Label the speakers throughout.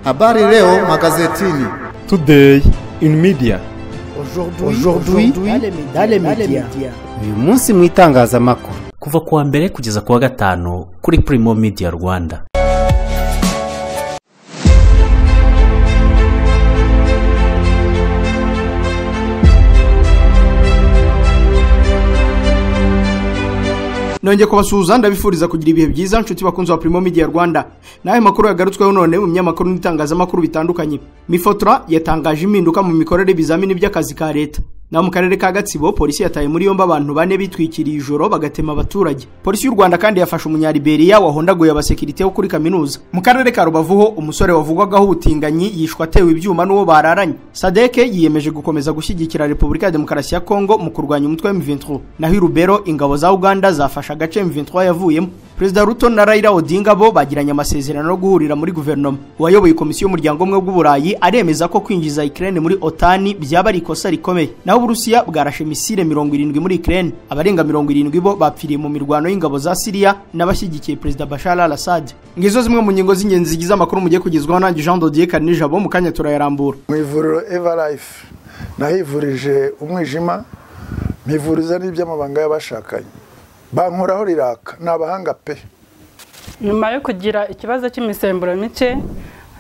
Speaker 1: Habari leo magazetini.
Speaker 2: Today in media.
Speaker 3: Aujourd'hui dans les médias.
Speaker 4: Uyu munsi mu itangazamakuru.
Speaker 5: Kuva kuwa mbere kugeza kuwa gatanu kuri Primo Media Rwanda.
Speaker 6: Nongeye kubasuhuza ndabifuriza kugira ibihe byiza nshuti bakunzi wa Primo Media Rwanda. Nawe makuru yagarutsweho none mu binyamakuru n'itangazamakuru bitandukanye. Mifotra yatangaje impinduka mu mikorere y'ibizamini by'akazi ka leta. Na mu karere ka Gatsibo polisi yataye muri yombi abantu bane bitwikiriye ijoro bagatema abaturage. Polisi y'u Rwanda kandi yafashe umunyaliberiya wahondaguye abasekirite wo kuri kaminuza. Mu karere ka Rubavu ho umusore wavugwagaho ubutinganyi yishwe atewe ibyuma n'uwo bararanye. Sadeke yiyemeje gukomeza gushyigikira Repubulika ya Demokarasi ya Kongo mu kurwanya umutwe wa M23. Naho i Rubero ingabo za Uganda zafashe agace M23 yavuyemo. Perezida Ruto na Raila Odinga bo bagiranye amasezerano yo guhurira muri guverinoma. Uwayoboye komisiyo y'umuryango umwe w'Uburayi aremeza ko kwinjiza Ukraine muri OTAN byaba ari ikosa rikomeye. Naho Uburusiya bwarashe misile 70 muri Ukraine, abarenga 70 bo bapfiriye mu mirwano y'ingabo za Syria n'abashyigikiye Perezida Bashar al-Assad. Ngizo zimwe mu ngingo z'ingenzi zigize amakuru mugiye kugezwaho nanjye Jean Dodier Karinijabo mu kanya turayarambura.
Speaker 7: Mu ivuriro Everlife nahivurije umwijima, mpivuriza n'iby'amabanga y'abashakanye. Bankoraho riraka nabahanga pe.
Speaker 8: Nyuma yo kugira ikibazo cy'imisemburo mike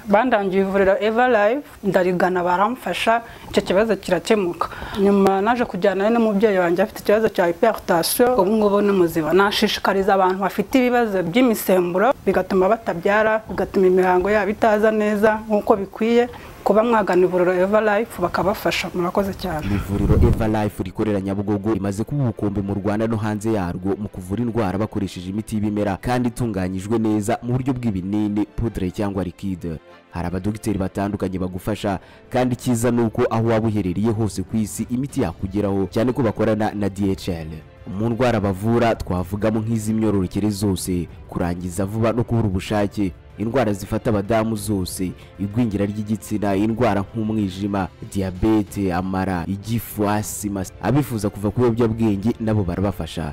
Speaker 8: bandangiye ivuriro Everlife ndarigana baramfasha icyo kibazo kirakemuka. Nyuma naje kujyana n'umubyeyi wanjye afite ikibazo cya hypertension, ubu ngubu ni muzima. Nashishikariza abantu bafite ibibazo by'imisemburo bigatuma batabyara, bigatuma imihango yabo itaza neza nkuko bikwiye, kuba mwagana ivuriro Everlife bakabafasha. Murakoze cyane.
Speaker 9: Ivuriro Everlife rikorera Nyabugogo rimaze kuba ubukombe mu Rwanda no hanze yarwo mu kuvura indwara bakoresheje imiti y'ibimera kandi itunganyijwe neza mu buryo bw'ibinini, poudre cyangwa liquide. Hari abadogiteri batandukanye bagufasha kandi cyiza nuko aho waba uherereye hose ku isi imiti yakugeraho, cyane ko bakorana na DHL. Mu ndwara bavura twavugamo nk'iz'imyororokere zose, kurangiza vuba no kubura ubushake, indwara zifata abadamu zose, igwingira ry'igitsina, indwara nk'umwijima, diabete, amara, igifu, asima. Abifuza kuva ku biyobyabwenge nabo barabafasha.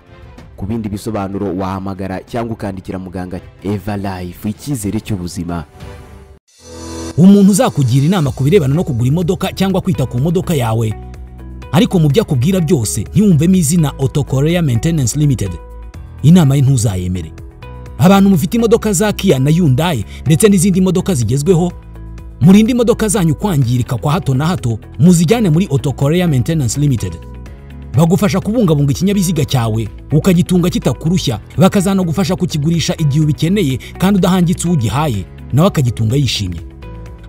Speaker 9: Ku bindi bisobanuro wahamagara cyangwa ukandikira muganga. Everlife, icyizere cy'ubuzima.
Speaker 10: Umuntu uzakugira inama ku birebana no kugura imodoka cyangwa kwita ku modoka yawe, ariko mu byo akubwira byose ntiwumvemo izina Auto Korea Maintenance Limited, inama ye ntuzayemere. Abantu mufite imodoka za Kia na Hyundai ndetse n'izindi modoka zigezweho, murinde imodoka zanyu kwangirika kwa hato na hato, muzijyane muri Auto Korea Maintenance Limited. Bagufasha kubungabunga ikinyabiziga cyawe ukagitunga kitakurushya, bakazanagufasha kukigurisha igihe ubikeneye kandi udahangitse ugihaye, nawe akagitunga yishimye.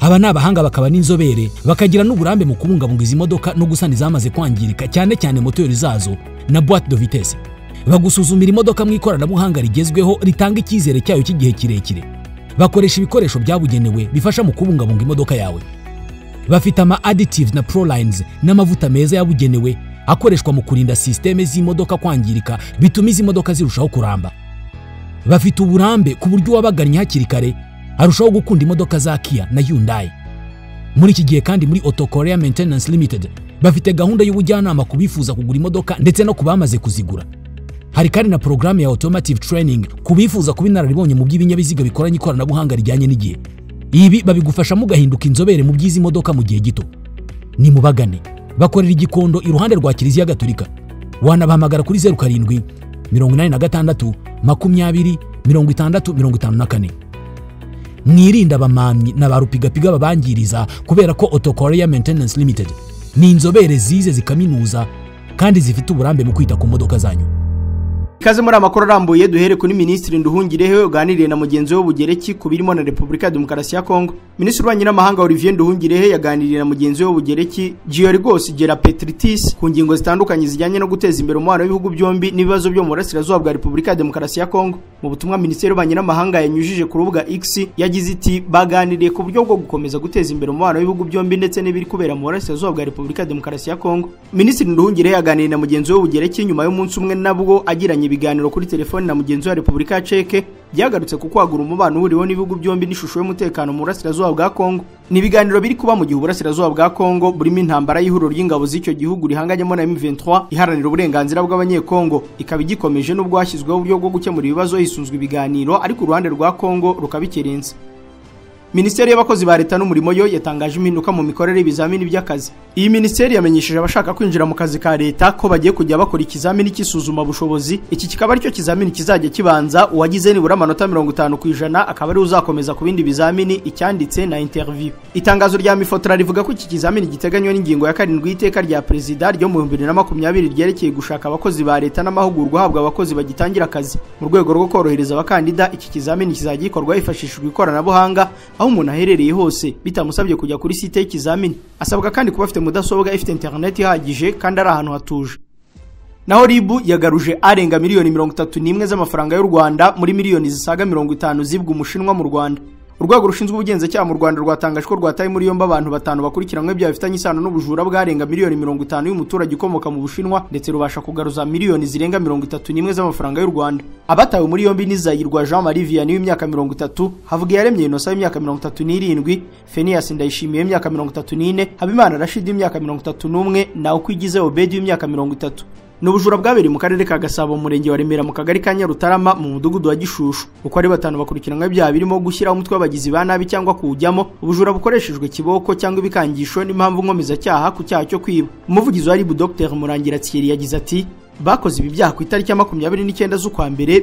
Speaker 10: Aba ni abahanga bakaba n'inzobere, bakagira n'uburambe mu kubungabunga izi modoka no gusana izamaze kwangirika, cyane cyane moteri zazo na boîte de vitesse. Bagusuzumira imodoka mu ikoranabuhanga rigezweho ritanga icyizere cyayo cy'igihe kirekire. Bakoresha ibikoresho byabugenewe bifasha mu kubungabunga imodoka yawe. Bafite ama additives na prolines n'amavuta meza yabugenewe akoreshwa mu kurinda systeme z'imodoka kwangirika, bituma izi modoka zirushaho kuramba. Bafite uburambe ku buryo uwabagannye hakiri kare arushaho gukunda imodoka za Kia na Hyundai. Muri iki gihe kandi muri Auto Korea Maintenance Limited bafite gahunda y'ubujyanama ku bifuza kugura imodoka ndetse no ku bamaze kuzigura. Hari kandi na porogaramu ya automotive training ku bifuza kuba inararibonye mu by'ibinyabiziga bikoranye ikoranabuhanga rijyanye n'igihe. Ibi babigufasha mugahinduka inzobere mu by'izi modoka mu gihe gito. Ni mubagane, bakorera Igikondo iruhande rwa Kiliziya Gatolika. Wanabahamagara kuri 07 86 20 60 54. Mwirinda abamamyi na ba rupigapiga babangiriza, kubera ko Auto Korea Maintenance Limited ni inzobere zize zikaminuza kandi zifite uburambe mu kwita ku modoka zanyu.
Speaker 6: Ikaze muri amakuru arambuye. Duhere kuri Minisitiri Nduhungirehe uganiriye na mugenzi we Bugereki ku birimo na Repubulika ya Demokarasi ya Kongo. Minisitiri w'Ububanyi n'Amahanga Olivier Nduhungirehe yaganiriye na mugenzi we Bugereki Giorgos Gerapetritis ku ngingo zitandukanye zijyanye no guteza imbere umubano w'ibihugu byombi n'ibibazo byo mu burasirazuba bwa Repubulika ya Demokarasi ya Kongo. Mu butumwa Minisiteri y'Ububanyi n'Amahanga yanyujije ku rubuga X yagize iti: baganiriye ku buryo bwo gukomeza guteza imbere umubano w'ibihugu byombi ndetse n'ibiri kubera mu burasirazuba bwa Repubulika ya Demokarasi ya Kongo. Minisitiri Nduhungirehe yaganiriye na mugenzi we Bugereki nyuma y'umunsi umwe nabwo agiranye ibiganiro kuri telefoni na mugenzi wa Repubulika ya Czech byagarutse ku kwagura umubano uhuriweho n'ibihugu byombi n'ishusho y'umutekano mu burasirazuba bwa Kongo. Ni ibiganiro biri kuba mu gihe uburasirazuba bwa Kongo burimo intambara y'ihuriro ry'ingabo z'icyo gihugu rihanganyemo na M23 iharanira uburenganzira bw'abanyekongo, ikaba igikomeje n'ubwo hashyizweho uburyo bwo gukemura ibibazo hisunzwe ibiganiro, ariko uruhande rwa Kongo rukabikerenza. Minisiteri y'abakozi ba leta n'umurimo yo yatangaje impinduka mu mikorere y'ibizamini by'akazi. Iyi minisiteri yamenyesheje abashaka kwinjira mu kazi ka leta ko bagiye kujya bakora ikizamini cy'isuzuma bushobozi. Iki kikaba aricyo kizamini kizajya kibanza, uwagize nibura amanota 50% akaba ari uzakomeza ku bindi bizamini, icyanditse na interview. Itangazo rya Mifotra rivuga ko iki kizamini giteganywa n'ingingo ya 7 y'iteka rya Perezida ryo mu 2020 ryerekeye gushaka abakozi ba leta n'amahugurwa ahabwa abakozi bagitangira akazi. Mu rwego rwo korohereza abakandida, iki kizamini kizajya gikorwa hifashishijwe ikoranabuhanga aho umuntu aherereye hose bitamusabye kujya kuri site y'ikizamini. Asabwa kandi kuba afite mudasobwa ifite internet ihagije kandi ari ahantu hatuje. Naho RIB yagaruje arenga miliyoni 31 z'amafaranga y'u Rwanda muri miliyoni zisaga 50 zibwa umushinwa mu Rwanda. Urwego rushinzwe ubugenzacyaha mu Rwanda rwatangaje ko rwataye muri yombi abantu 5 bakurikiranywe ibyaha bifitanye isano n'ubujura bwarenga miliyoni 50 y'umuturage ukomoka mu Bushinwa, ndetse rubasha kugaruza miliyoni zirenga 31 z'amafaranga y'u Rwanda. Abatawe muri yombi ni Zayirwa Jean Marie Vianney w'imyaka 30, Havugiyaremye Innocent w'imyaka 37, Phineas Ndayishimiye w'imyaka 34, Habimana Rashid w'imyaka 31 na Ukwigize Obedi w'imyaka 30. N'ubujura bwabereye mu karere ka Gasabo mu murenge wa Remera mu kagari ka Nyarutarama mu mudugudu wa Gishushu. Uko ari 5 bakurikiranwe ibyaha birimo gushyiraho umutwe w'abagizi ba nabi cyangwa kuwujyamo, ubujura bukoreshejwe kiboko cyangwa ibikangisho n'impamvu nkomezacyaha ku cyaha cyo kwiba. Umuvugizi wa RIB Dr Murangira Thierry yagize ati: bakoze ibi byaha ku itariki ya 29 z'ukwa mbere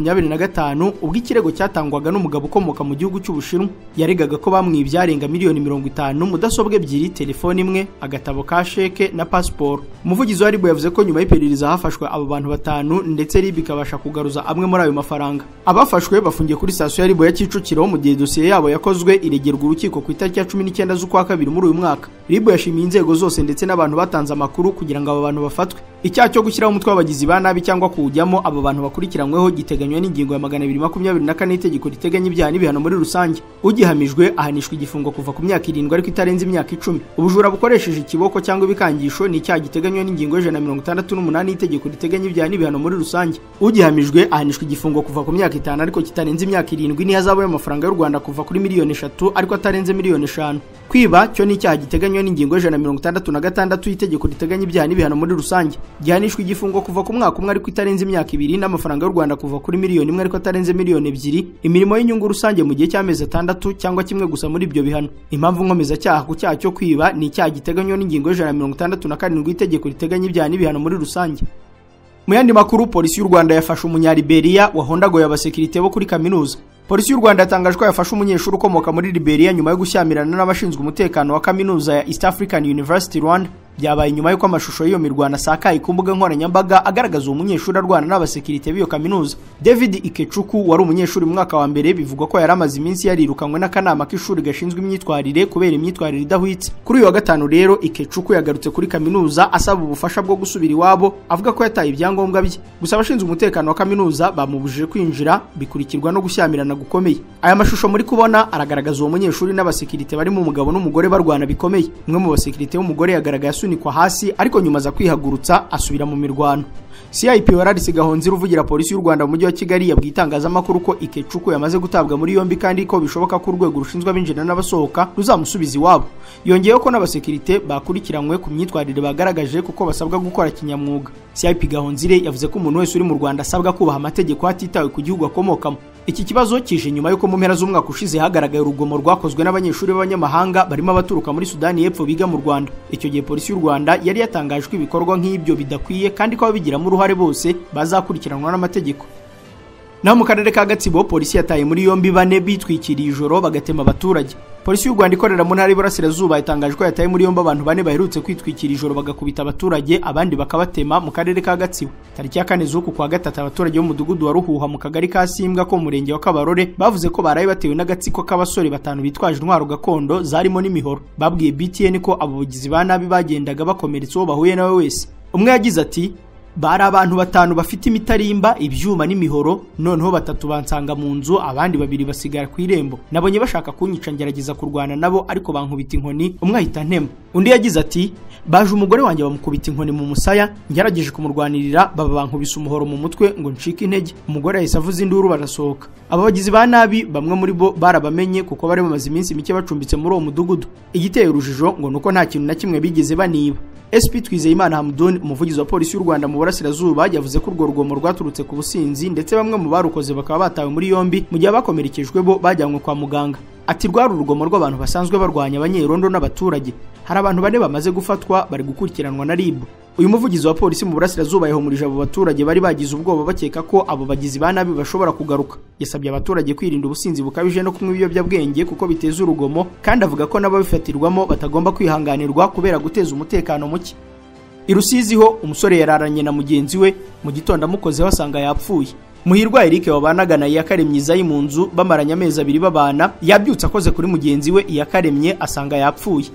Speaker 6: 2025 ubwo ikirego cyatangwaga n'umugabo ukomoka mu gihugu cy'Ubushinwa. Yaregaga ko bamwibye arenga miliyoni 50, mudasobwa 2, telefone imwe, agatabo ka sheke na passport. Umuvugizi wa RIB yavuze ko nyuma y'iperereza hafashwe abo bantu 5 ndetse RIB ikabasha kugaruza amwe muri ayo mafaranga. Abafashwe bafungiye kuri sitasiyo ya RIB ya Kicukiro mu gihe dosiye yabo yakozwe iregerwa urukiko ku itariki ya 19 z'ukwa kabiri muri uyu mwaka. RIB yashimiye inzego zose ndetse n'abantu batanze amakuru kugira ngo abo bantu bafatwe. Icyaha cyo gushyiraho umutwe w'abagizi ba nabi cyangwa kuwujyamo abo bantu bakurikiranyweho giteganywa n'ingingo ya 224 y'itegeko riteganya ibyaha n'ibihano muri rusange. Ugihamijwe ahanishwa igifungo kuva ku myaka 7 ariko itarenze imyaka 10. Ubujura bukoresheje ikiboko cyangwa ibikangisho ni icyaha giteganywa n'ingingo ya 168 y'itegeko riteganya ibyaha n'ibihano muri rusange. Ugihamijwe ahanishwa igifungo kuva ku myaka 5 ariko kitarenze imyaka 7 n'ihazabu y'amafaranga y'u Rwanda kuva kuri miliyoni 3 ariko atarenze miliyoni 5. Kwiba cyo ni icyaha giteganywa n'ingingo ya 166 y'itegeko riteganya ibyaha n'ibihano muri rusange. Gihanishwa igifungo kuva ku mwaka umwe ariko itarenze imyaka 2 n'amafaranga y'u Rwanda kuva kuri miliyoni 1 ariko atarenze miliyoni 2, imirimo y'inyungu rusange mu gihe cy'amezi 6 cyangwa kimwe gusa muri ibyo bihano. Impamvu nkomezacyaha ku cyaha cyo kwiba ni icyaha giteganywa n'ingingo ya 167 y'itegeko riteganya ibyaha n'ibihano muri rusange. Mu yandi makuru, polisi y'u Rwanda yafashe umunyaliberia wahondagoye abasekirite bo kuri kaminuza. Polisi y'u Rwanda yatangaje ko yafashe umunyeshuri ukomoka muri Liberia nyuma yo gushyamirana n'abashinzwe umutekano wa kaminuza ya East African University Rwanda. Byabaye nyuma y'uko amashusho y'iyo mirwano asakaye ku mbuga nkoranyambaga agaragaza uwo munyeshuri arwana n'abasekirite b'iyo kaminuza. David Ikechuku wari umunyeshuri mu mwaka wa mbere bivugwa ko yari amaze iminsi yarirukanwe n'akanama k'ishuri gashinzwe imyitwarire kubera imyitwarire idahwitse. Kuri uyu wa gatanu rero Ikechuku yagarutse kuri kaminuza asaba ubufasha bwo gusubira iwabo, avuga ko yataye ibyangombwa bye. Gusa abashinzwe umutekano wa kaminuza bamubujije kwinjira, bikurikirwa no gushyamirana gukomeye. Aya mashusho muri kubona aragaragaza uwo munyeshuri n'abasekirite barimo umugabo n'umugore barwana bikomeye. Umwe mu basekirite w'umugore yagaragaye asunikwa hasi ariko nyuma aza kwihagurutsa asubira mu mirwano. CIP Wararisi Gahonzire uvugira polisi y'u Rwanda mu mujyi wa Kigali yabwiye itangazamakuru ko Ikechuku yamaze gutabwa muri yombi kandi ko bishoboka ko urwego rushinzwe abinjira n'abasohoka ruzamusubiza iwabo. Yongeyeho ko n'abasekirite bakurikiranywe ku myitwarire bagaragaje kuko basabwa gukora kinyamwuga. CIP Gahonzire yavuze ko umuntu wese uri mu Rwanda asabwa kubaha amategeko hatitawe ku gihugu akomokamo. Iki kibazo kije nyuma y'uko mu mpera z'umwaka ushize hagaragaye urugomo rwakozwe n'abanyeshuri b'abanyamahanga barimo abaturuka muri Sudani y'Epfo biga mu Rwanda. Icyo gihe polisi y'u Rwanda yari yatangaje ko ibikorwa nk'ibyo bidakwiye kandi ko ababigiramo uruhare bose bazakurikiranwa n'amategeko. Naho mu karere ka Gatsibo polisi yataye muri yombi 4 bitwikiriye ijoro bagatema abaturage. Polisi y'u Rwanda ikorera mu ntara y'Iburasirazuba yatangaje ko yataye muri yombi abantu 4 baherutse kwitwikira ijoro bagakubita abaturage abandi bakabatema mu karere ka Gatsibo. Tariki ya 4 z'uku kwa gatatu abaturage b'umudugudu wa Ruhuha mu kagari ka Simbwa ko mu murenge wa Kabarore bavuze ko baraye batewe n'agatsiko k'abasore 5 bitwaje intwaro gakondo zarimo n'imihoro. Babwiye BTN ko abo bagizi ba nabi bagendaga bakomeretsa uwo bahuye nawe wese. Umwe yagize ati: bari abantu 5 bafite imitarimba, ibyuma n'imihoro, noneho 3 bansanga mu nzu abandi 2 basigara ku irembo. Nabonye bashaka kunyica ngerageza kurwana nabo ariko bankubita inkoni, umwe ahita ntema. Undi yagize ati: baje umugore wanjye bamukubita inkoni mu musaya, ngerageje kumurwanirira baba bankubise umuhoro mu mutwe ngo ncike intege. Umugore yahise avuza induru barasohoka. Aba bagizi ba nabi bamwe muri bo barabamenye kuko bari bamaze iminsi mike bacumbitse muri uwo mudugudu. Igiteye urujijo ngo nuko nta kintu na kimwe bigeze baniba. SP Twizeyimana Hamdun, umuvugizi wa polisi y'u Rwanda mu Burasirazuba, yavuze ko urwo rugomo rwaturutse ku businzi ndetse bamwe mu barukoze bakaba batawe muri yombi mu gihe abakomerekejwe bo bajyanywe kwa muganga. Ati rwari urugomo rw'abantu basanzwe barwanya abanyerondo n'abaturage. Hari abantu bane bamaze gufatwa bari gukurikiranwa na RIB. Uyu muvugizi wa polisi mu burasirazuba yahumurije abo baturage bari bagize ubwoba bakeka ko abo bagizi ba nabi bashobora kugaruka. Yasabye abaturage kwirinda ubusinzi bukabije no kunywa ibiyobyabwenge kuko biteza urugomo, kandi avuga ko n'ababifatirwamo batagomba kwihanganirwa kubera guteza umutekano muke. I Rusizi ho umusore yararanye na mugenzi we, mu gitondo amukozeho asanga yapfuye. Muhirwa Eric wabanaga na Iyakaremye Izayi mu nzu bamaranye amezi 2 babana, yabyutse akoze kuri mugenzi we Iyakaremye asanga yapfuye.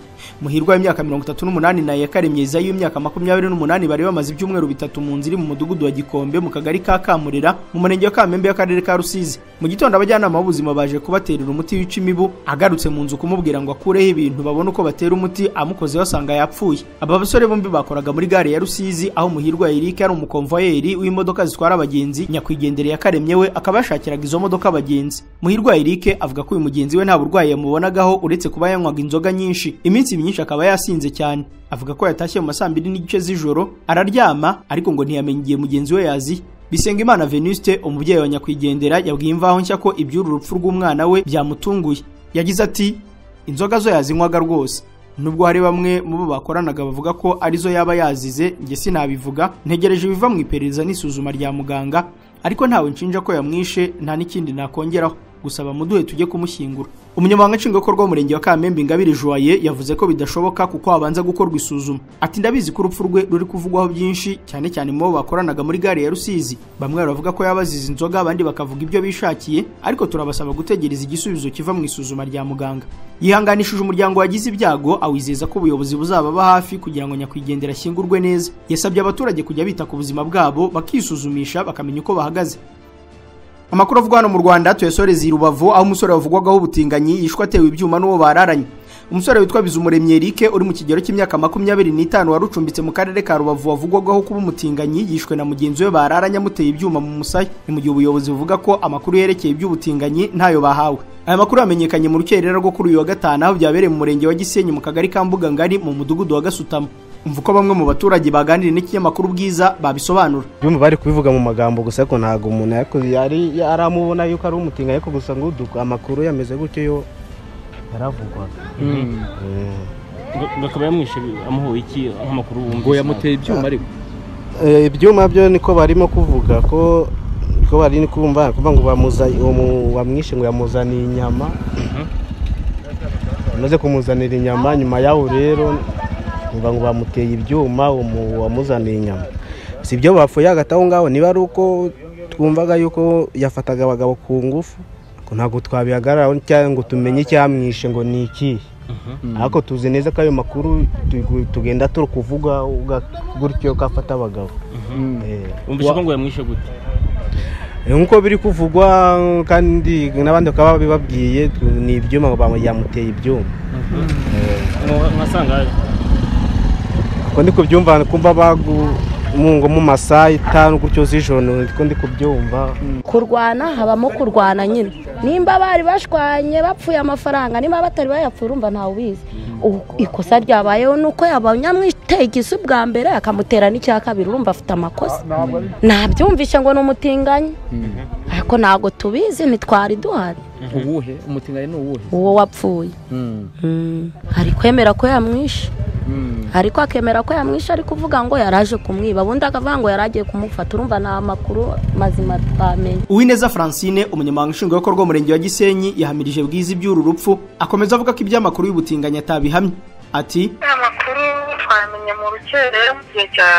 Speaker 6: Muhirwa w'imyaka 38 na Iyakaremye Izayi w'imyaka 28 bari bamaze ibyumweru 3 mu nzu iri mu mudugudu wa Gikombe mu kagari ka Kamurera mu murenge wa Kamembe y'akarere ka Rusizi. Mu gitondo abajyanama b'ubuzima baje kubaterera umuti wica imibu, agarutse mu nzu kumubwira ngo akureho ibintu babone uko batera umuti, amukozeho asanga yapfuye. Aba basore bombi bakoraga muri gare ya Rusizi aho Muhirwa Eric ari umukonvoyeri w'imodoka zitwara abagenzi, nyakwigendera Iyakaremye we akaba yashakiraga izo modoka abagenzi. Muhirwa Eric avuga ko uyu mugenzi we nta burwayi yamubonagaho uretse kuba yanywaga inzoga nyinshi, iminsi myinshi akaba yasinze cyane. Avuga ko yatashye mu ma 2:30 z'ijoro araryama, ariko ngo ntiyamenye igihe mugenzi we yaziye. Bisengimana Venuste, umubyeyi wa nyakwigendera, yabwiye Imvaho Nshya ko iby'uru rupfu rw'umwana we byamutunguye. Yagize ati inzoga zo yazinywaga rwose, nubwo hari bamwe mu bo bakoranaga bavuga ko arizo yaba yazize, njye sinabivuga, ntegereje ibiva mu iperereza n'isuzuma rya muganga, ariko ntawe nshinja ko yamwishe, nta n'ikindi nakongeraho, gusa bamuduhe tujye kumushyingura. Umunyamabanga nshingwabikorwa w'umurenge wa Kamembe Ingabire Joye yavuze ko bidashoboka kuko habanza gukorwa isuzuma. Ati ndabizi ko urupfu rwe ruri kuvugwaho byinshi, cyane cyane mu bo bakoranaga muri gare ya Rusizi. Bamwe baravuga ko yabazize inzoga, abandi bakavuga ibyo bishakiye, ariko turabasaba gutegereza igisubizo kiva mu isuzuma rya muganga. Yihanganishije umuryango wagize ibyago, awizeza ko ubuyobozi buzababa hafi kugira ngo nyakwigendera ashyingurwe neza. Yasabye abaturage kujya bita ku buzima bwabo, bakisuzumisha bakamenya uko bahagaze. Amakuru avugwa hano mu Rwanda tuyasoreza i Rubavu aho umusore wavugwagaho ubutinganyi yishwe atewe ibyuma n'uwo bararanye. Umusore witwa Bizumuremyi Eric uri mu kigero cy'imyaka 25 wari ucumbitse mu karere ka Rubavu wavugwagaho kuba umutinganyi yishwe na mugenzi we bararanye amuteye ibyuma mu musaya. Ni mu gihe ubuyobozi buvuga ko amakuru yerekeye iby'ubutinganyi ntayo bahawe. Aya makuru yamenyekanye mu rukerera rwo kuri uyu wa gatanu aho byabereye mu murenge wa Gisenyi mu kagari ka Mbuga Ngari mu mudugudu wa Gasutamo. Umva uko bamwe mu baturage baganiriye n'ikinyamakuru Bwiza babisobanura.
Speaker 11: Byumva bari kubivuga mu magambo gusa ko ntago umuntu yakoze yari aramubona yuko ari umutinga, ariko gusa ngo amakuru yameze gutyo yo yaravugwaga.
Speaker 12: Bakaba yamwishe amuhoye iki amakuru wumva
Speaker 2: ngo yamuteye ibyuma? Ariko
Speaker 11: ibyuma byo niko barimo kuvuga ko bari kumva kuvuga ngo bamuzanye wamwishe ngo yamuzaniye inyama. Amaze kumuzanira inyama, nyuma yaho rero ngo bamuteye ibyuma wamuzaniye inyama. Si ibyo bapfuye hagati aho ngaho, niba ari uko twumvaga yuko yafataga abagabo ku ngufu, ntabwo twabihagararaho cyangwa ngo tumenye icyamwishe ngo ni ikihe. Ariko tuzi neza ko ayo makuru tugenda turi kuvuga gutyo ko afata abagabo.
Speaker 12: Wumvise ko ngo yamwishe gute?
Speaker 11: Nkuko biri kuvugwa kandi n'abandi bakaba babibabwiye, ni ibyuma yamuteye ibyuma.
Speaker 12: Mwasanga
Speaker 11: ko ndi kubyumva kumva bagu mu masaha 5 gutyo z'ijoro ndiko ndi kubyumva.
Speaker 13: Kurwana habamo kurwana nyine, nimba bari bashwanye bapfuye amafaranga, nimba batari bayapfuye urumva ntawe ubizi. Ikosa ryabayeho nuko yabanyamwiteye igisu bwa mbere akamutera n'icya kabiri, urumva afite amakosa. Nabyumvishe ngo n'umutinganyi, ariko ntago tubizi ntitwari duhari.
Speaker 2: Uwuhe umutinganyi ni uwuhe?
Speaker 13: Uwo wapfuye. Ari kwemera ko yamwishe, ariko akemera ko yamwishe ari kuvuga ngo yaraje kumwiba, ubundi akavuga ngo yaragiye kumufata. Urumva nta makuru mazima twamenye.
Speaker 6: Uwineza Francine, umunyamabanga nshingwabikorwa w'umurenge wa Gisenyi, yahamirije Bwiza iby'uru rupfu, akomeza avuga ko iby'amakuru y'ubutinganyi atabihamye. Ati
Speaker 14: amakuru twamenye mu rukerera mu gihe cya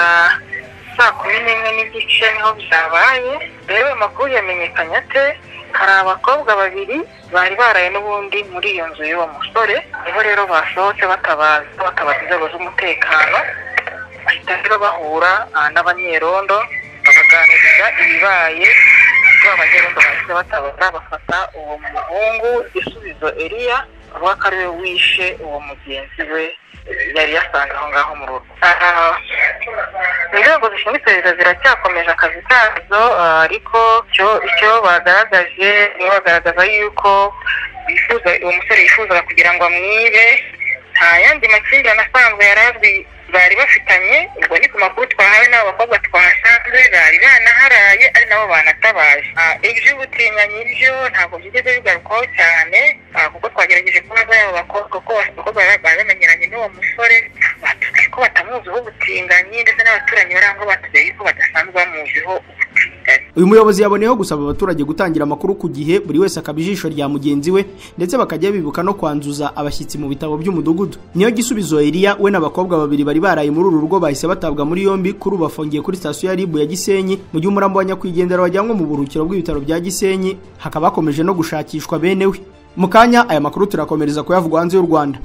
Speaker 14: 11:30 niho byabaye. Rero amakuru yamenyekanye ate? Hari abakobwa babiri bari baraye n'ubundi muri iyo nzu y'uwo musore, niho rero basohotse batabaza inzego z'umutekano, bahita rero bahura n'abanyerondo babaganiriza ibibaye. Abanyerondo bahise batabara bafata uwo muhungu Gisubizo Eliya, avuga ko ari we wishe uwo mugenzi we yari yasanga aho ngaho mu rugo. Inzego zishinzwe iperereza ziracyakomeje akazi kazo, ariko icyo bagaragaje ni bagaragaza yuko bifuza uwo musore yifuzaga kugira ngo amwibe, nta yandi makimbirane asanzwe yari azwi Bari bafitanye, ubwo ni ku makuru twahawe n'abo bakobwa twahasanze, bari banaharaye ari nabo banatabaje. Iby'ubutinganyi byo ntabwo byigeze bigarukwaho cyane, kuko twagerageje kubaza abo bakobwa ko abakobwa bari bamenyeranye n'uwo musore, batubwiye ko batamuziho ubutinganyi, ndetse n'abaturanyi bari aho batubwiye ko badasanzwe bamuziho ubutinganyi.
Speaker 6: Uyu muyobozi yaboneyeho gusaba abaturage gutangira amakuru ku gihe, buri wese akaba ijisho rya mugenzi we, ndetse bakajya bibuka no kwanzuza abashyitsi mu bitabo by'umudugudu. Niyo Gisubizo Elia we n'abakobwa babiri bari baraye muri uru rugo bahise batabwa muri yombi, kuri ubu bafungiye kuri sitasiyo ya RIB ya Gisenyi, mu gihe umurambo wa nyakwigendera wajyanwe mu buruhukiro bw'ibitaro bya Gisenyi, hakaba hakomeje no gushakishwa bene we. Mu kanya aya makuru turakomereza kuyavugwa hanze y'u Rwanda.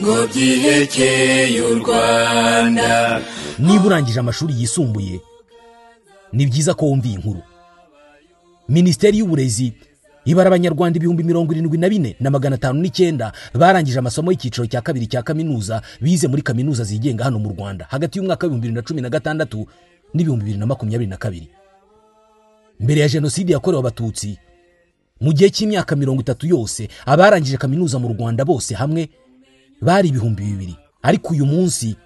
Speaker 15: Ngo byihekeye u Rwanda.
Speaker 10: Niba urangije amashuri yisumbuye, ni byiza ko wumva iyi nkuru. Minisiteri y'Uburezi ibara Abanyarwanda 74,509 barangije amasomo y'icyiciro cya kabiri cya kaminuza bize muri kaminuza zigenga hano mu Rwanda hagati y'umwaka wa 2016 n'ibihumbi 2022. Mbere ya Jenoside yakorewe Abatutsi, mu gihe cy'imyaka 30 yose, abarangije kaminuza mu Rwanda bose hamwe bari 2000. Ariko uyu munsi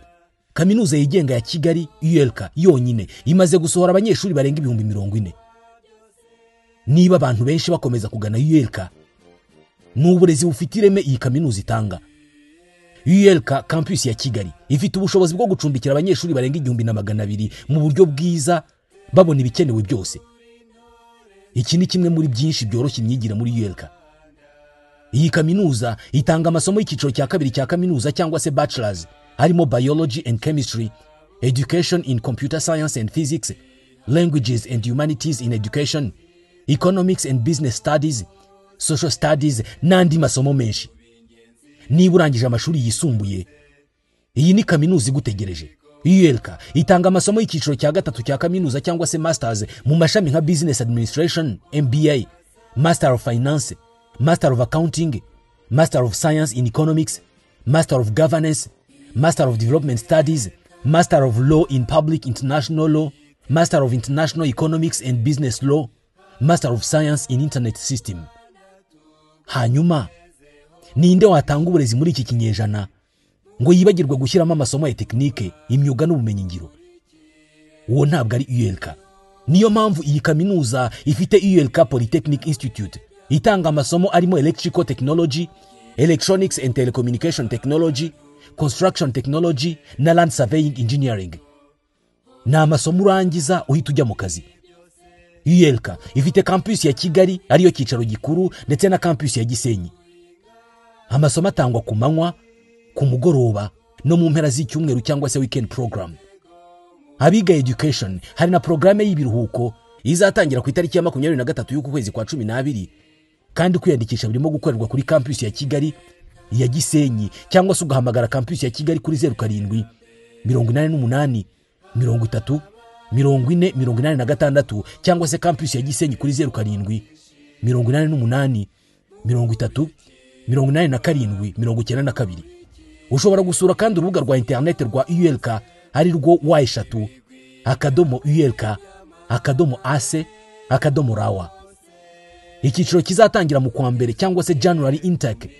Speaker 10: kaminuza yigenga ya Kigali ULK yonyine imaze gusohora abanyeshuri barenga 40,000. Niba abantu benshi bakomeza kugana ULK, ni uburezi bufite ireme iyi kaminuza itanga. ULK campus ya Kigali ifite ubushobozi bwo gucumbikira abanyeshuri barenga 1200 mu buryo bwiza, babona ibikenewe byose. Iki ni kimwe muri byinshi byoroshya imyigire muri ULK. Iyi kaminuza itanga amasomo y'icyiciro cya kabiri cya kaminuza cyangwa se bachelors, harimo biology and chemistry, education in computer science and physics, languages and humanities in education, economics and business studies, social studies n'andi masomo menshi. Niba urangije amashuri yisumbuye, iyi ni kaminuza igutegereje. ULK itanga amasomo y'icyiciro cya gatatu cya kaminuza cyangwa se masters mu mashami nka business administration, MBA, master of finance, master of accounting, master of science in economics, master of governance, master of development studies, master of law in public international law, master of international economics and business law, master of science in internet system. Hanyuma ninde watanga uburezi muri iki kinyejana ngo yibagirwe gushyiramo amasomo ya tekinike, imyuga n'ubumenyingiro? Uwo ntabwo ari ULK. Niyo mpamvu iyi kaminuza ifite ULK Polytechnic Institute itanga amasomo arimo electrical technology, electronics and telecommunication technology, construction technology na land surveying engineering. Ni amasomo urangiza uhita ujya mu kazi. ULK ifite campus ya Kigali ariyo cyicaro gikuru, ndetse na campus ya Gisenyi. Amasomo atangwa ku manywa, ku mugoroba no mu mpera z'icyumweru cyangwa se weekend program. Abiga education hari na porogaramu y'ibiruhuko izatangira ku itariki ya 23 y'uku kwezi kwa 12, kandi kwiyandikisha birimo gukorerwa kuri campus ya Kigali, iya Gisenyi, cyangwa se ugahamagara campus ya Kigali kuri 07 88 30 40 86, cyangwa se campus ya Gisenyi kuri 07 88 30 87 92. Ushobora gusura kandi urubuga rwa internet rwa ULK ari rwo w3.ulk.ac.rw. Icyiciro kizatangira mu kwa mbere cyangwa se January intake.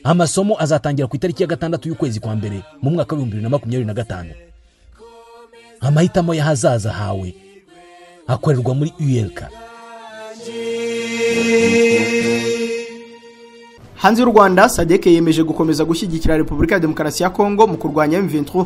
Speaker 10: Amasomo azatangira ku itariki ya 6 y'ukwezi kwa mbere mu mwaka wa 2025. Amahitamo y'ahazaza hawe akorerwa muri ULK.
Speaker 6: Hanze y'u Rwanda, SADC yemeje gukomeza gushyigikira Repubulika ya Demokarasi ya Kongo mu kurwanya M23.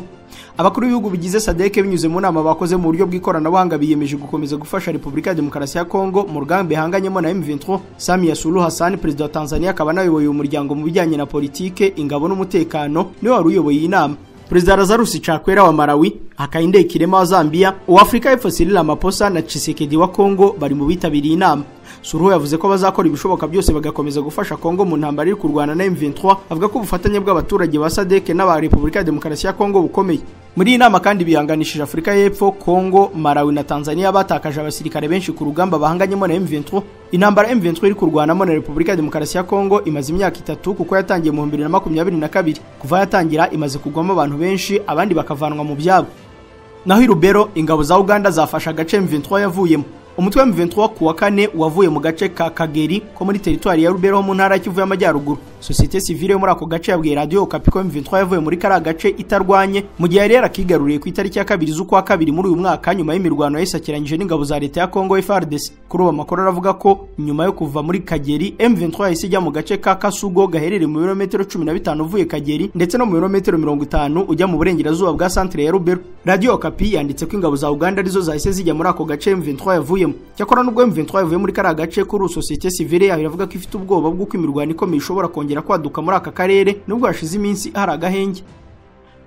Speaker 6: Abakuru b'ibihugu bigize SADC binyuze mu nama bakoze mu buryo bw'ikoranabuhanga biyemeje gukomeza gufasha Repubulika ya Demokarasi ya Kongo mu rugamba ihanganyemo na M23. Samia Suluhu Hassan, perezida wa Tanzania, akaba anayoboye umuryango mu bijyanye na politike, ingabo n'umutekano, niwe wari uyoboye iyi nama. Perezida Lazarus Chakwera wa Malawi, Hakainde Hichilema wa Zambia, uwa Afrika y'Epfo Cyril Ramaphosa na Tshisekedi wa Kongo bari mu bitabiriye inama. Suluhu yavuze ko bazakora ibishoboka byose bagakomeza gufasha Kongo mu ntambara iri kurwana na M23, avuga ko ubufatanye bw'abaturage ba SADC n'aba Repubulika ya Demokarasi ya Kongo bukomeye. Muri iyi nama kandi bihanganishije Afrika y'Epfo, Kongo, Malawi na Tanzania batakaje abasirikare benshi ku rugamba bahanganyemo na M23. Intambara M23 iri kurwanamo na Repubulika ya Demokarasi ya Kongo imaze imyaka 3 kuko yatangiye mu 2022. Kuva yatangira imaze kugwamo abantu benshi, abandi bakavanwa mu byabo. Naho i Rubero, ingabo za Uganda zafashe agace M23 yavuyemo. Umutwe wa M23 ku wa kane wavuye mu gace ka Kageri ko muri teritwari ya Rubero mu ntara ya Kivu y'Amajyaruguru. Sosiyete sivile yo muri ako gace yabwiye Radio Okapi ko M23 yavuye muri kariya gace itarwanye, mu gihe yari yarakigaruriye ku itariki ya 2 z'ukwa 2 muri uyu mwaka, nyuma y'imirwano yisakiranyije n'ingabo za leta ya Congo FARDC. Kuri ubu amakuru aravuga ko nyuma yo kuva muri Kageri, M23 yahise ijya mu gace ka Kasugo gaherereye mu birometero 15 uvuye Kageri, ndetse no mu birometero 50 ujya mu burengerazuba bwa centre ya Rubero. Radio Okapi yanditse ko ingabo za Uganda arizo zahise zijya muri ako gace M23 yavuyemo. Cyakora nubwo M23 yavuye muri kariya gace, kuri sosiyete sivile yaho iravuga ko ifite ubwoba bw'uko imirwano ikomeye ishobora kongera kwaduka muri aka karere nubwo hashize iminsi hari agahenge.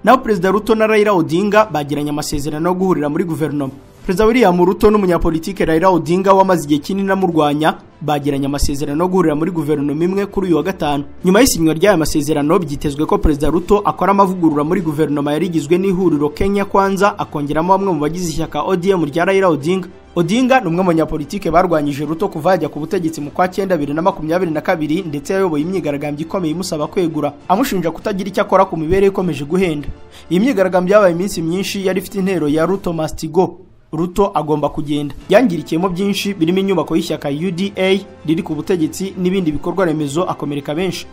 Speaker 6: Naho Perezida Ruto na Raila Odinga bagiranye amasezerano yo guhurira muri guverinoma. Perezida William Ruto n'umunyapolitike Raila Odinga wamaze igihe kinini amurwanya bagiranye amasezerano yo guhurira muri guverinoma imwe kuri uyu wa gatanu. Nyuma y'isinywa ry'aya masezerano, byitezwe ko Perezida Ruto akora amavugurura muri guverinoma yari igizwe n'ihuriro Kenya Kwanza, akongeramo bamwe mu bagize ishyaka ODM rya Raila Odinga. Odinga ni umwe mu banyapolitike barwanyije Ruto kuva yajya ku butegetsi mu kwa 9 2022, ndetse yayoboye imyigaragambyo ikomeye imusaba kwegura, amushinja kutagira icyo akora ku mibereho ikomeje guhenda. Iyi myigaragambyo yabaye iminsi myinshi, yari ifite intero ya Ruto must go, Ruto agomba kugenda. Yangirikiyemo byinshi birimo inyubako y'ishyaka UDA riri ku butegetsi n'ibindi bikorwa remezo, akomereka benshi.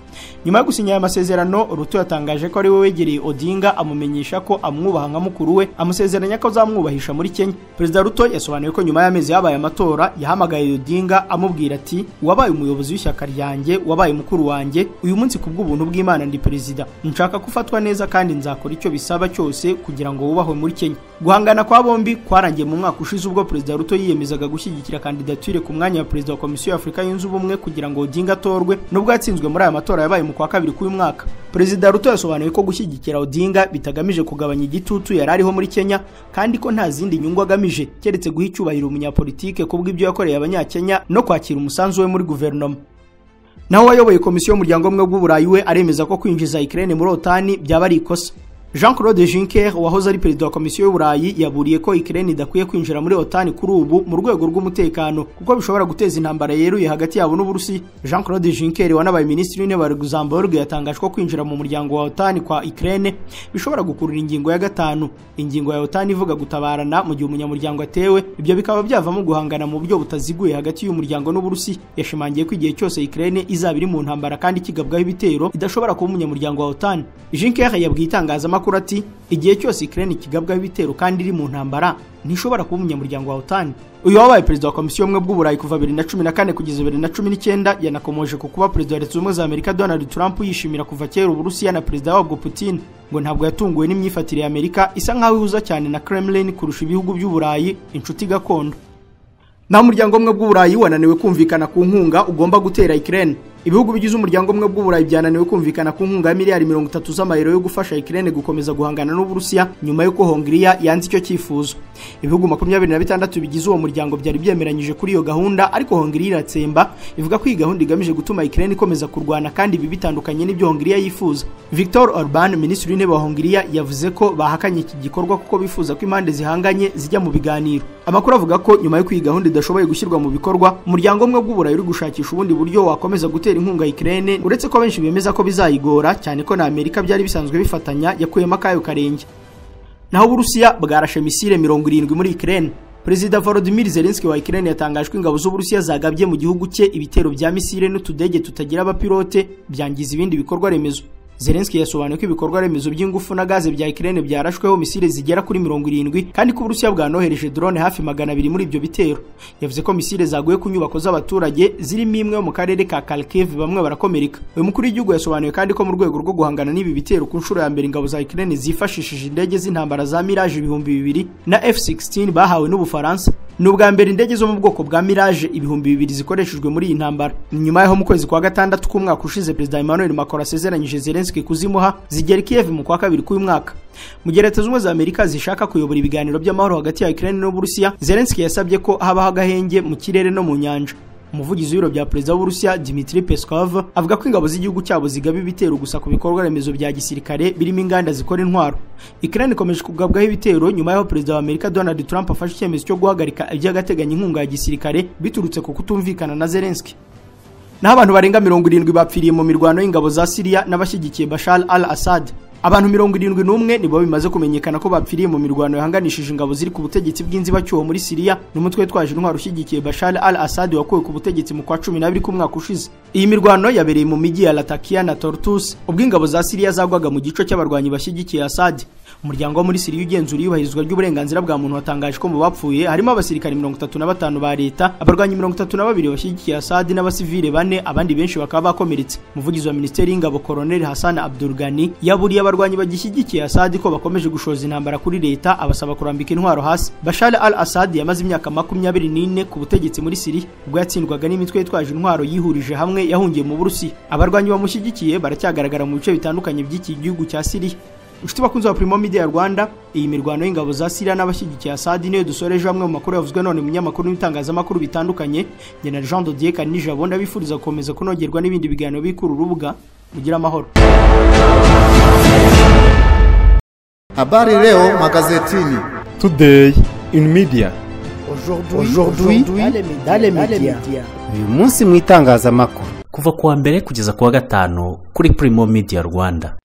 Speaker 6: Nyuma yo gusinya aya masezerano, Ruto yatangaje ko ari we wegereye Odinga amumenyesha ko amwubaha nka mukuru we, amusezeranya ko azamwubahisha muri Kenya. Perezida Ruto yasobanuye ko nyuma y'amezi yabaye amatora yahamagaye Odinga amubwira ati: "Wabaye umuyobozi w'ishyaka ryanjye, wabaye mukuru wanjye, uyu munsi kubw'ubuntu bw'Imana ndi perezida. Nshaka kufatwa neza kandi nzakora icyo bisaba cyose kugira ngo wubahwe muri Kenya." Guhangana kwa bombi kwarangiye mu mwaka ushize ubwo Perezida Ruto yiyemezaga gushyigikira kandidatire ku mwanya wa Perezida wa Komisiyo y'Afurika Yunze Ubumwe kugira ngo Odinga atorwe, nubwo yatsinzwe muri aya matora yabaye mu kwa 2 k'uyu mwaka. Perezida Ruto yasobanuye ko gushyigikira Odinga bitagamije kugabanya igitutu yari ariho muri Kenya, kandi ko nta zindi nyungu agamije keretse guha icyubahiro umunyapolitike kubw'ibyo yakoreye Abanyakenya no kwakira umusanzu we muri guverinoma. Naho wayoboye Komisiyo y'Umuryango w'Ubumwe bw'Uburayi we aremeza ko kwinjiza Ukraine muri OTAN byaba ari ikosa. Jean-Claude Juncker wahoze ari perezida wa Komisiyo y'Uburayi yaburiye ko Ukraine idakwiye kwinjira muri OTAN kuri ubu mu rwego rw'umutekano, kuko bishobora guteza intambara yeruye hagati yabo n'Uburusiya. Jean-Claude Juncker wanabaye minisitiri w'intebe wa Luxembourg yatangaje ko kwinjira mu muryango wa OTAN kwa Ukraine bishobora gukurura ingingo ya 5. Ingingo ya OTAN ivuga gutabarana mu gihe umunyamuryango atewe, ibyo bikaba byavamo guhangana mu buryo butaziguye hagati y'umuryango n'Uburusiya. Yashimangiye ko igihe cyose Ukraine izaba iri mu ntambara kandi ikigabwaho ibitero idashobora kuba umunyamuryango wa OTAN. Juncker yabwiye itangazamakuru ati: "Igihe cyose Ukraine ikigabwaho ibitero kandi iri mu ntambara ntishobora kuba umunyamuryango wa OTAN." Uyu wabaye perezida wa Komisiyo y'Ubumwe bw'Uburayi kuva 2014 kugeza 2019 yanakomoje ku kuba perezida wa Leta Zunze Ubumwe za Amerika Donald Trump yishimira kuva kera Uburusiya na perezida wabwo Putin. Ngo ntabwo yatunguwe n'imyifatire ya Amerika isa nkaho ihuza cyane na Kremlin kurusha ibihugu by'Uburayi inshuti gakondo. Naho umuryango w'Ubumwe bw'Uburayi wananiwe kumvikana ku nkunga ugomba gutera Ukraine. Ibihugu bigize umuryango w'Ubumwe bw'Uburayi byananiwe kumvikana ku nkunga ya miliyari 30 z'amayero yo gufasha Ukraine gukomeza guhangana n'Uburusiya nyuma y'uko Hongiriya yanze icyo cyifuzo. Ibihugu 26 bigize uwo muryango byari byemeranyije kuri iyo gahunda, ariko Hongiriya iratsemba ivuga ko iyi gahunda igamije gutuma Ukraine ikomeza kurwana kandi ibi bitandukanye n'ibyo Hongiriya yifuza. Viktor Orban, minisitiri w'intebe wa Hongiriya, yavuze ko bahakanye iki gikorwa kuko bifuza ko impande zihanganye zijya mu biganiro. Amakuru avuga ko nyuma y'uko iyi gahunda idashoboye gushyirwa mu bikorwa, umuryango w'Ubumwe bw'Uburayi uri gushakisha ubundi buryo wakomeza gutera inkunga Ukraine, uretse ko benshi bemeza ko bizayigora cyane ko na Amerika byari bisanzwe bifatanya yakuyemo akayo karenge. Naho Uburusiya bwarashe misile 70 muri Ukraine. Perezida Volodymyr Zelensky wa Ukraine yatangaje ko ingabo z'Uburusiya zagabye mu gihugu cye ibitero bya misile n'utudege tutagira abapilote byangiza ibindi bikorwa remezo. Zelensky yasobanuye ko ibikorwa remezo by'ingufu na gaze bya Ukraine byarashweho misile zigera kuri 70 kandi ko Uburusiya bwanohereje drone hafi 200 muri ibyo bitero. Yavuze ko misile zaguye ku nyubako z'abaturage zirimo imwe mu karere ka Kharkiv, bamwe barakomereka. Uyu mukuru w'igihugu yasobanuye kandi ko mu rwego rwo guhangana n'ibi bitero ku nshuro ya mbere ingabo za Ukraine zifashishije indege z'intambara za Mirage 2000 na F-16 bahawe n'Ubufaransa. Ni ubwa mbere indege zo mu bwoko bwa Mirage 2000 zikoreshejwe muri iyi ntambara. Nyuma yaho mu kwezi kwa gatandatu k'umwaka ushize Perezida Emmanuel Macron asezeranyije Zelensky kuzimuha zigera Kiev mu kwa 2 k'uyu mwaka. Mu gihe Leta Zunze Ubumwe za Amerika zishaka kuyobora ibiganiro by'amahoro hagati ya Ukraine n'Uburusiya, Zelensky yasabye ko habaho agahenge mu kirere no mu nyanja. Umuvugizi w'ibiro bya Perezida w'Uburusiya Dmitry Peskov avuga ko ingabo z'igihugu cyabo zigaba ibitero gusa ku bikorwa remezo bya gisirikare birimo inganda zikora intwaro. Ukraine ikomeje kugabwaho ibitero nyuma y'aho Perezida wa Amerika Donald Trump afashe icyemezo cyo guhagarika iby'agateganyo inkunga ya gisirikare biturutse ku kutumvikana na Zelensky. Naho abantu barenga 70 bapfiriye mu mirwano y'ingabo za Syria n'abashyigikiye Bashar al-Assad. Abantu 71 nibo bimaze kumenyekana ko bapfiriye mu mirwano yahanganishije ingabo ziri ku butegetsi bw'inzibacyuho muri Syria n'umutwe witwaje intwaro ushyigikiye Bashar al-Assad wakuwe ku butegetsi mu kwa 12 k'umwaka ushize. Iyi mirwano yabereye mu mijyi ya Latakia na Tartus ubwo ingabo za Syria zagwaga mu gico cy'abarwanyi bashyigikiye Assad. Umuryango wo muri Syria ugenzura iyubahirizwa ry'uburenganzira bwa muntu watangaje ko mu bapfuye harimo abasirikare 35 ba leta, abarwanyi 32 bashyigikiye Assad n'abasivile 4, abandi benshi bakaba bakomeretse. Umuvugizi wa Minisiteri y'Ingabo Colonel Hassan Abdulgani yaburiye abarwanyi bagishyigikiye Assad ko bakomeje gushoza intambara kuri leta, abasaba kurambika intwaro hasi. Bashar al-Assad yamaze imyaka 24 ku butegetsi muri Syria ubwo yatsindwaga n'imitwe yitwaje intwaro yihurije hamwe yahungiye mu Burusiya. Abarwanyi bamushyigikiye baracyagaragara mu bice bitandukanye by'iki gihugu cya Syria. Inshuti bakunzi ba Primo Media Rwanda, iyi mirwano y'ingabo za Syria n'abashyigikiye Assad niyo dusoreje amwe mu makuru yavuzwe none mu binyamakuru n'ibitangazamakuru bitandukanye. Njye na Jean de Dieu Kanijabo ndabifuriza gukomeza kunogerwa n'ibindi biganiro bikuru urubuga. Mugire amahoro.
Speaker 1: Habari leo magazetini.
Speaker 16: Today in media.
Speaker 3: Aujourd'hui dans les médias.
Speaker 4: Uyu munsi mu itangazamakuru.
Speaker 5: Kuva kuwa mbere kugeza kuwa gatanu kuri Primo Media Rwanda.